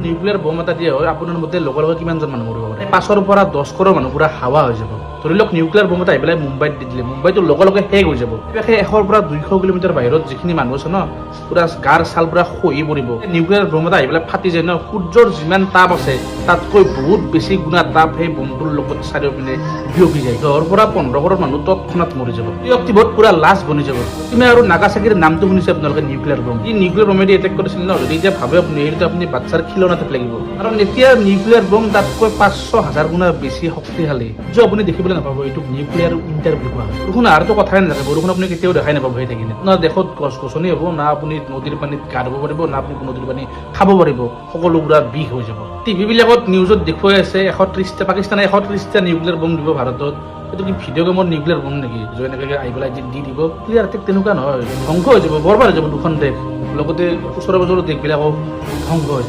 Nuclear বম এটা দিয়া হয়, আপোনাৰ মতে লগে লগে কিমানজন মানুহ মৰিব পাৰে? 5ৰ পৰা 10 কৰোৰ মানুহ পুৰা হাৱা হৈ যাব। ধৰি লওক নিউক্লিয়াৰ বম এটা আহি পেলাই মুম্বাইত দি দিলে, মুম্বাইটো লগে লগে শেষ হৈ যাব। সেই 100ৰ পৰা 200 কিলোমিটাৰ বাহিৰত যিখিনি মানুহ আছে ন, পুৰা গাৰ ছাল পুৰা খহি পৰিব। নিউক্লিয়াৰ বম এটা আহি পেলাই ফাটি যায় ন, সূৰ্যৰ যিমান তাপ আছে, তাতকৈ বহুত বেছি গুণা তাপ সেই বমটোৰ লগত চাৰিওপিনে বিয়পি যায়। 10ৰ পৰা 15 কৰোৰ মানুহ তৎক্ষণাত মৰি যাব। অক্টিভত পুৰা লাছ বনি যাব। তুমি আৰু নাগাচাকিৰ নামটো শুনিছে আপোনালোকে, নিউক্লিয়াৰ বম। ই নিউক্লিয়াৰ বমেদি এটেক কৰিছিল ন, যদি এতিয়া ভাবে আপুনি, সেইটো আপুনি বাচ্ছাৰ খিলনাতে লাগিব। কাৰণ এতিয়া নিউক্লিয়াৰ বম তাতকৈ 500 হাজাৰ গুণা বেছি শক্তিশালী, जो আপুনি দেখিবলৈ নাপাব। এইটোক নিউক্লিয়াৰ উইণ্টাৰ বুলি কোৱা হয়। বৰষুণ আহাৰটো কথাই নাথাকে। বৰষুণ আপুনি কেতিয়াও দেখাই নাপাব। সেই থাকিলে না দেশত গছ গছনি হ'ব, না আপুনি নদীৰ পানীত গা ধুব পাৰিব, না আপুনি নদীৰ পানী খাব পাৰিব। সকলো পুৰা বিষ হৈ যাব। টিভি বিলাকত নিউজত দেখুৱাই আছে, 130টা, পাকিস্তানে 130টা নিউক্লিয়াৰ বম দিব ভাৰতত। এইটো কি ভিডিঅ' গেমৰ নিউক্লিয়াৰ বম নেকি, যে এনেকৈ আহি পেলাই দি দিব? ক্লিয়াৰ তেনেকুৱা নহয়। ধ্বংস হৈ যাব, বৰবাদ হৈ যাব দুখন দেশ, লগতে ওচৰে পাজৰৰ দেশবিলাকো ধ্বংস হৈ যাব।